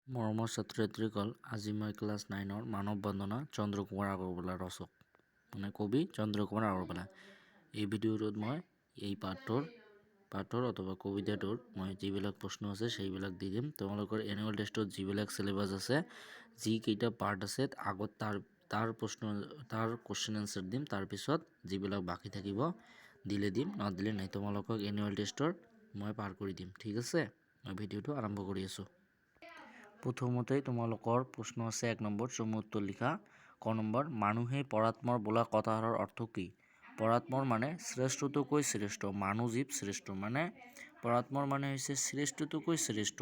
মৰমৰ ছাত্ৰ ছাত্ৰীসকল, আজি মই ক্লাছ 9ৰ মানৱ বন্দনা, চন্দ্ৰকুমাৰ আগৰৱালাৰ ৰচক, মানে কবি চন্দ্ৰকুমাৰ আগৰৱালা। এই ভিডিঅ'টোত মই এই পাঠৰ অথবা কবিতাটোৰ মই যিবিলাক প্ৰশ্ন আছে, সেইবিলাক দি দিম। তোমালোকৰ এনুৱেল টেষ্টত যিবিলাক চিলেবাছ আছে, যিকেইটা পাৰ্ট আছে, আগত তাৰ তাৰ প্ৰশ্ন, তাৰ কুৱেশ্যন এনচাৰ দিম। তাৰপিছত যিবিলাক বাকী থাকিব, দিলে দিম, নদিলে নাই। তোমালোকক এনুৱেল টেষ্টৰ মই পাৰ কৰি দিম। ঠিক আছে, মই ভিডিঅ'টো আৰম্ভ কৰি আছোঁ। প্ৰথমতেই তোমালোকৰ প্ৰশ্ন আছে 1 নম্বৰ, চমু উত্তৰ লিখা। ক নম্বৰ, মানুহেই পৰাৎপৰ বোলা কথাষাৰৰ অৰ্থ কি? পৰাৎপৰ মানে শ্ৰেষ্ঠতকৈ শ্ৰেষ্ঠ, মানুহ জীৱ শ্ৰেষ্ঠ। মানে পৰাৎপৰ মানে হৈছে শ্ৰেষ্ঠতকৈ শ্ৰেষ্ঠ,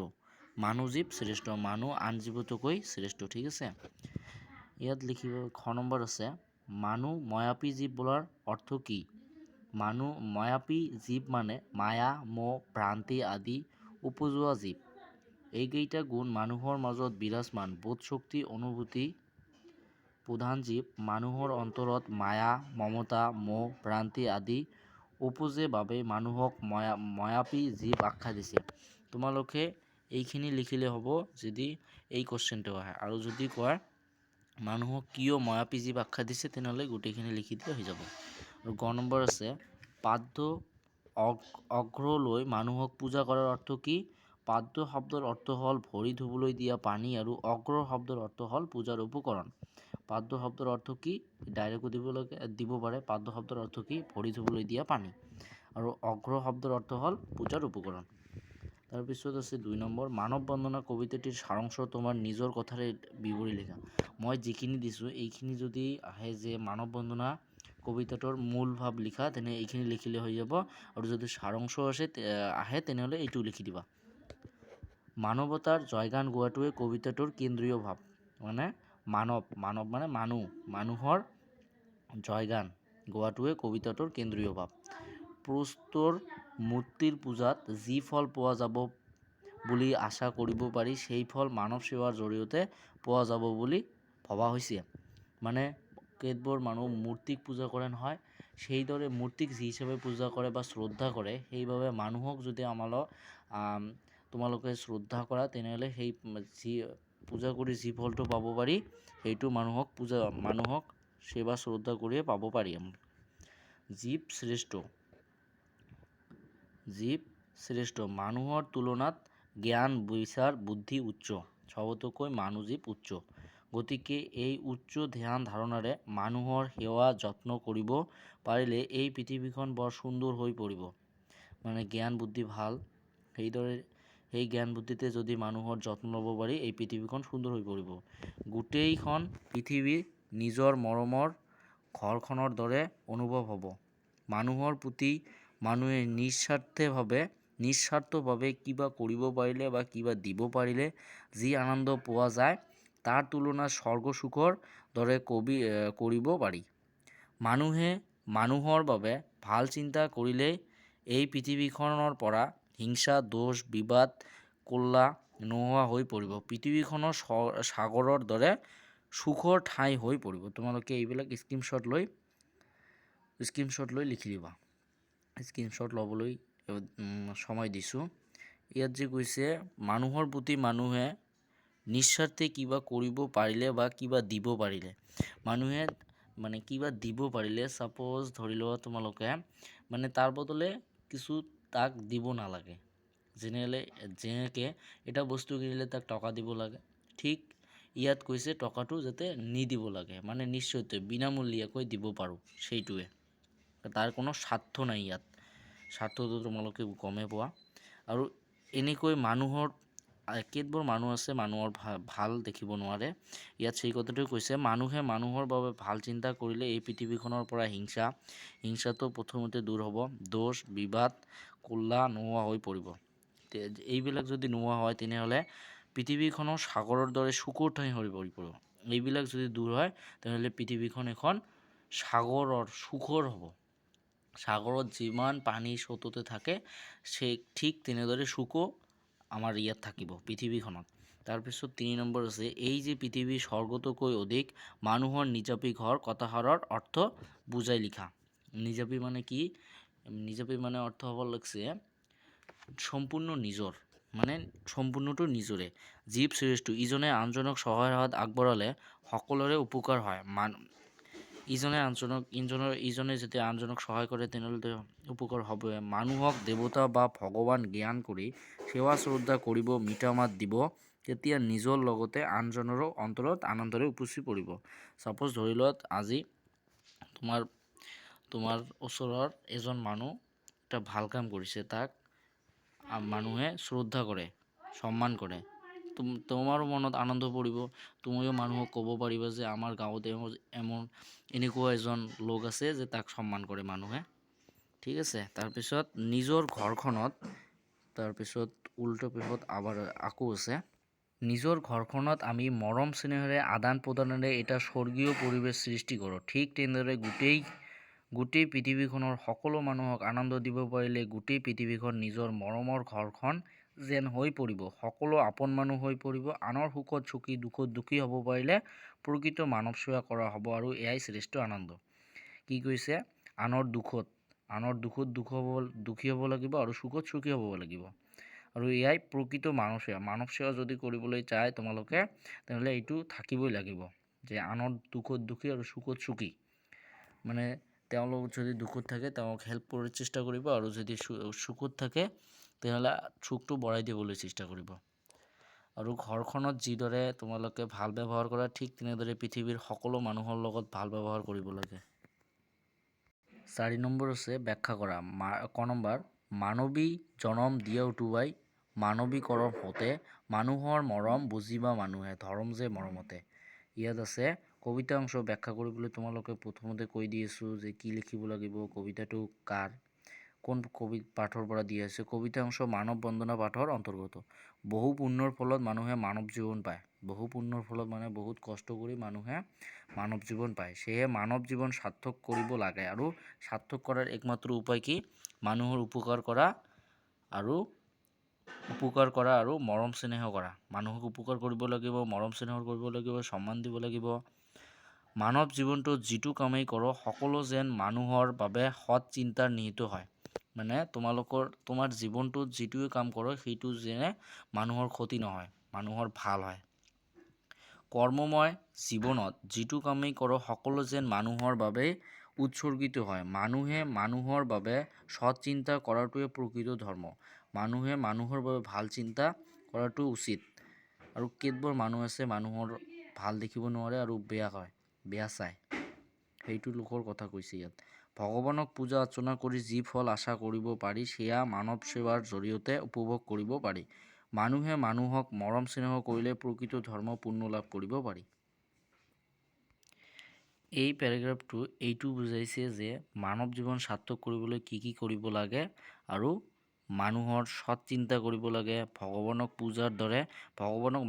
মানুহ জীৱ শ্ৰেষ্ঠ, মানুহ আন জীৱতকৈ শ্ৰেষ্ঠ। ঠিক আছে, ইয়াত লিখিব। খ নম্বৰ আছে, মানুহ মায়াপী জীৱ বোলাৰ অৰ্থ কি? মানুহ মায়াপী জীৱ মানে মায়া, মোহ, ভ্ৰান্তি আদি উপজোৱা জীৱ। এইকেইটা গুণ মানুহৰ মাজত বিৰাজমান। বোধশক্তি, অনুভূতি প্ৰধান জীৱ মানুহৰ অন্তৰত মায়া, মমতা, মোহ, ভ্ৰান্তি আদি উপজে বাবেই মানুহক মায়াপী জীৱ আখ্যা দিছে। তোমালোকে এইখিনি লিখিলে হ'ব যদি এই কুৱেশ্যনটো আহে। আৰু যদি কয় মানুহক কিয় মায়াপী জীৱ আখ্যা দিছে, তেনেহ'লে গোটেইখিনি লিখি দিলে হৈ যাব। আৰু গ নম্বৰ আছে, পাদ্য অৰ্ঘ্য লৈ মানুহক পূজা কৰাৰ অৰ্থ কি? পাদ্য শব্দৰ অৰ্থ হ'ল ভৰি ধুবলৈ দিয়া পানী আৰু অৰ্ঘ্য শব্দৰ অৰ্থ হ'ল পূজাৰ উপকৰণ। পাদ্য শব্দৰ অৰ্থ কি ডাইৰেক্টো দিব লাগে, দিব পাৰে। পাদ্য শব্দৰ অৰ্থ কি? ভৰি ধুবলৈ দিয়া পানী। আৰু অৰ্ঘ্য শব্দৰ অৰ্থ হ'ল পূজাৰ উপকৰণ। তাৰপিছত আছে 2 নম্বৰ, মানৱ বন্দনা কবিতাটিৰ সাৰাংশ তোমাৰ নিজৰ কথাৰে বিৱৰি লিখা। মই যিখিনি দিছোঁ, এইখিনি যদি আহে যে মানৱ বন্দনা কবিতাটোৰ মূল ভাৱ লিখা, তেনে এইখিনি লিখিলে হৈ যাব। আৰু যদি সাৰাংশ আহে, তেনেহ'লে এইটো লিখি দিবা। মানৱতাৰ জয়গান গোৱাটোৱে কবিতাটোৰ কেন্দ্ৰীয় ভাৱ। মানে মানৱ, মানৱ মানে মানুহ, মানুহৰ জয়গান গোৱাটোৱে কবিতাটোৰ কেন্দ্ৰীয় ভাৱ। প্ৰস্তৰ মূৰ্তিৰ পূজাত যি ফল পোৱা যাব বুলি আশা কৰিব পাৰি, সেই ফল মানৱ সেৱাৰ জৰিয়তে পোৱা যাব বুলি ভবা হৈছে। মানে কেতবোৰ মানুহ মূৰ্তিক পূজা কৰে নহয়, সেইদৰে মূৰ্তিক যি হিচাপে পূজা কৰে বা শ্ৰদ্ধা কৰে, সেইবাবে মানুহক যদি তোমালোকে শ্ৰদ্ধা কৰা, তেনেহ'লে সেই যি পূজা কৰি যি ফলটো পাব পাৰি, সেইটো মানুহক সেৱা শ্ৰদ্ধা কৰিয়ে পাব পাৰি। জীৱ শ্ৰেষ্ঠ, জীৱ শ্ৰেষ্ঠ। মানুহৰ তুলনাত জ্ঞান, বিচাৰ, বুদ্ধি উচ্চ। সবতকৈ মানুহ জীৱ উচ্চ। গতিকে এই উচ্চ ধ্যান ধাৰণাৰে মানুহৰ সেৱা যত্ন কৰিব পাৰিলে এই পৃথিৱীখন বৰ সুন্দৰ হৈ পৰিব। মানে জ্ঞান বুদ্ধি ভাল, সেইদৰে সেই জ্ঞান বুদ্ধিতে যদি মানুহৰ যত্ন ল'ব পাৰি, এই পৃথিৱীখন সুন্দৰ হৈ পৰিব। গোটেইখন পৃথিৱী নিজৰ মৰমৰ ঘৰখনৰ দৰে অনুভৱ হ'ব। মানুহৰ প্ৰতি মানুহে নিস্বাৰ্থভাৱে কিবা কৰিব পাৰিলে বা কিবা দিব পাৰিলে যি আনন্দ পোৱা যায়, তাৰ তুলনা স্বৰ্গ সুখৰ দৰে কৰিব পাৰি। মানুহে মানুহৰ বাবে ভাল চিন্তা কৰিলেই এই পৃথিৱীখনৰ পৰা হিংসা, দোষ, বিবাদ, কলহ নোহোৱা হৈ পৰিব। পৃথিৱীখনৰ সাগৰৰ দৰে সুখৰ ঠাই হৈ পৰিব। তোমালোকে এইবিলাক স্ক্ৰীনশ্বট লৈ লিখি দিবা। স্ক্ৰীনশ্বট ল'বলৈ সময় দিছোঁ। ইয়াত যে কৈছে, মানুহৰ প্ৰতি মানুহে নিস্বাৰ্থে কিবা কৰিব পাৰিলে বা কিবা দিব পাৰিলে, মানুহে মানে কিবা দিব পাৰিলে, ছাপ'জ ধৰি লোৱা তোমালোকে মানে তাৰ বদলে কিছু তাক দিব নালাগে। যেনেকৈ এটা বস্তু কিনিলে তাক টকা দিব লাগে, ঠিক ইয়াত কৈছে টকাটো যাতে নিদিব লাগে, মানে নিশ্চয়তে বিনামূলীয়াকৈ দিব পাৰোঁ, সেইটোৱে। তাৰ কোনো স্বাৰ্থ নাই ইয়াত। স্বাৰ্থটো তোমালোকে গমেই পোৱা। আৰু এনেকৈ মানুহৰ কেতবোৰ মানুহ আছে, মানুহৰ ভাল দেখিব নোৱাৰে। ইয়াত সেই কথাটোৱে কৈছে, মানুহে মানুহৰ বাবে ভাল চিন্তা কৰিলে এই পৃথিৱীখনৰ পৰা হিংসাটো প্ৰথমতে দূৰ হ'ব, দোষ, বিবাদ, কলহ নোহোৱা হৈ পৰিব। এইবিলাক যদি নোহোৱা হয়, তেনেহ'লে পৃথিৱীখনৰ সাগৰৰ দৰে সুখৰ ঠাই হৈ পৰিব। এইবিলাক যদি দূৰ হয়, তেনেহ'লে পৃথিৱীখন এখন সাগৰৰ সুখৰ হ'ব। সাগৰত যিমান পানী স্ৰোততে থাকে, সেই ঠিক তেনেদৰে সুখো আমাৰ ইয়াত থাকিব পৃথিৱীখনত। তাৰপিছত 3 নম্বৰ আছে, এই যে পৃথিৱী স্বৰ্গতকৈ অধিক মানুহৰ নিজাপী ঘৰ কথাষাৰৰ অৰ্থ বুজাই লিখা। নিজাপী মানে কি? নিজাপী মানে অৰ্থ হ'ব লাগছে সম্পূৰ্ণ নিজৰ। মানে সম্পূৰ্ণটো নিজৰে। জীৱ শ্ৰেষ্ঠ, ইজনে আনজনক সহায়ৰ হাত আগবঢ়ালে সকলোৰে উপকাৰ হয়। ইজনে আনজনক ইজনৰ ইজনে যেতিয়া আনজনক সহায় কৰে, তেনেহ'লে উপকাৰ হ'বই। মানুহক দেৱতা বা ভগৱান জ্ঞান কৰি সেৱা শ্ৰদ্ধা কৰিব, মিঠা মাত দিব, তেতিয়া নিজৰ লগতে আনজনৰো অন্তৰত আনন্দৰে উপচি পৰিব। ছাপ'জ ধৰি লোৱা, আজি তোমাৰ তোমাৰ ওচৰৰ এজন মানুহ এটা ভাল কাম কৰিছে, তাক মানুহে শ্ৰদ্ধা কৰে, সন্মান কৰে, তোমাৰো মনত আনন্দ পৰিব। তুমিও মানুহক ক'ব পাৰিবা যে আমাৰ গাঁৱত এমন এনেকুৱা এজন লোক আছে যে তাক সন্মান কৰে মানুহে। ঠিক আছে। তাৰপিছত নিজৰ ঘৰখনত, তাৰপিছত উল্টো পিছত আবাৰ আকৌ আছে। নিজৰ ঘৰখনত আমি মৰম চেনেহেৰে আদান প্ৰদানেৰে এটা স্বৰ্গীয় পৰিৱেশ সৃষ্টি কৰোঁ। ঠিক তেনেদৰে গোটেই গোটেই পৃথিৱীখনৰ সকলো মানুহক আনন্দ দিব পাৰিলে গোটেই পৃথিৱীখন নিজৰ মৰমৰ ঘৰখন যেন হৈ পৰিব, সকলো আপোন মানুহ হৈ পৰিব। আনৰ সুখত সুখী, দুখত দুখী হ'ব পাৰিলে প্ৰকৃত মানৱ সেৱা কৰা হ'ব আৰু এয়াই শ্ৰেষ্ঠ আনন্দ। কি কৈছে? আনৰ দুখত দুখী হ'ব লাগিব আৰু সুখত সুখী হ'ব লাগিব আৰু এয়াই প্ৰকৃত মানৱ সেৱা। মানৱ সেৱা যদি কৰিবলৈ চায় তোমালোকে, তেনেহ'লে এইটো থাকিবই লাগিব যে আনৰ দুখত দুখী আৰু সুখত সুখী। মানে তেওঁলোক যদি দুখত থাকে, তেওঁক হেল্প কৰাৰ চেষ্টা কৰিব আৰু যদি সুখত থাকে, তেনেহ'লে সুখটো বঢ়াই দিবলৈ চেষ্টা কৰিব। আৰু ঘৰখনত যিদৰে তোমালোকে ভাল ব্যৱহাৰ কৰা, ঠিক তেনেদৰে পৃথিৱীৰ সকলো মানুহৰ লগত ভাল ব্যৱহাৰ কৰিব লাগে। 4 নম্বৰ আছে ব্যাখ্যা কৰা। ক নম্বৰ, মানৱী জনম দিয়া উটুৱাই মানৱীকৰণ হওঁতে, মানুহৰ মৰম বুজিবা মানুহে, ধৰম যে মৰমতে। ইয়াত আছে কবিতা অংশ ব্যাখ্যা কৰিবলৈ। তোমালোকে প্ৰথমতে কৈ দি আছোঁ যে কি লিখিব লাগিব, কবিতাটো কাৰ, কোন কবি পাঠৰ পৰা দিয়া হৈছে। কবিতা অংশ মানৱ বন্দনা পাঠৰ অন্তৰ্গত। বহু পুণ্যৰ ফলত মানুহে মানৱ জীৱন পায়। বহু পুণ্যৰ ফলত মানে বহুত কষ্ট কৰি মানুহে মানৱ জীৱন পায়। সেয়ে মানৱ জীৱন সাৰ্থক কৰিব লাগে আৰু সাৰ্থক কৰাৰ একমাত্ৰ উপায় কি? মানুহৰ উপকাৰ কৰা আৰু উপকাৰ কৰা আৰু মৰম চেনেহ কৰা। মানুহক উপকাৰ কৰিব লাগিব, মৰম চেনেহ কৰিব লাগিব, সন্মান দিব লাগিব। মানৱ জীৱনটোত যিটো কামেই কৰোঁ, সকলো যেন মানুহৰ বাবে সৎ চিন্তাৰ নিহিত হয়। মানে তোমাৰ জীৱনটোত যিটোৱে কাম কৰোঁ, সেইটো যেনে মানুহৰ ক্ষতি নহয়, মানুহৰ ভাল হয়। কৰ্মময় জীৱনত যিটো কামেই কৰোঁ, সকলো যেন মানুহৰ বাবেই উৎসৰ্গিত হয়। মানুহে মানুহৰ বাবে সৎ চিন্তা কৰাটোৱে প্ৰকৃত ধৰ্ম। মানুহে মানুহৰ বাবে ভাল চিন্তা কৰাটো উচিত। আৰু কেতবোৰ মানুহ আছে, মানুহৰ ভাল দেখিব নোৱাৰে আৰু বেয়া কয়, বেয়া চায়, সেইটো লোকৰ কথা কৈছে ইয়াত। ভগৱানক পূজা অৰ্চনা কৰি যি ফল আশা কৰিব পাৰি, সেয়া মানৱ সেৱাৰ জৰিয়তে উপভোগ কৰিব পাৰি। মানুহে মানুহক মৰম চেনেহ কৰিলে প্ৰকৃত ধৰ্ম পুণ্য লাভ কৰিব পাৰি। এই পেৰাগ্ৰাফটো এইটো বুজাইছে যে মানৱ জীৱন সাৰ্থক কৰিবলৈ কি কি কৰিব লাগে আৰু মানুহৰ সৎ চিন্তা কৰিব লাগে। ভগৱানক পূজাৰ দৰে, ভগৱানক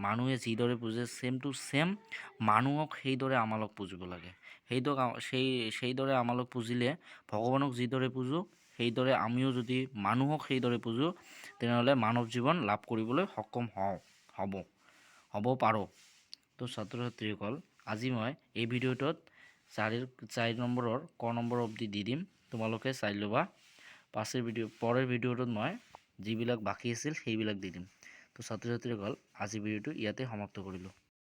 মানুহে যিদৰে পূজে, ছেম টু ছেম মানুহক সেইদৰে আমালোক পুজিব লাগে। সেইদৰে আমালোক পুজিলে, ভগৱানক যিদৰে পূজোঁ সেইদৰে আমিও যদি মানুহক সেইদৰে পূজোঁ, তেনেহ'লে মানৱ জীৱন লাভ কৰিবলৈ সক্ষম হওঁ হ'ব হ'ব পাৰোঁ। তো ছাত্ৰ ছাত্ৰীসকল, আজি মই এই ভিডিঅ'টোত 4 নম্বৰৰ ক নম্বৰ অবধি দি দিম, তোমালোকে চাই ল'বা। পৰৰ ভিডিঅ'টোত মই যিবিলাক বাকী আছিল সেইবিলাক দি দিম। তো ছাত্ৰ ছাত্ৰীসকল, আজি ভিডিঅ'টো ইয়াতে সমাপ্ত কৰিলোঁ।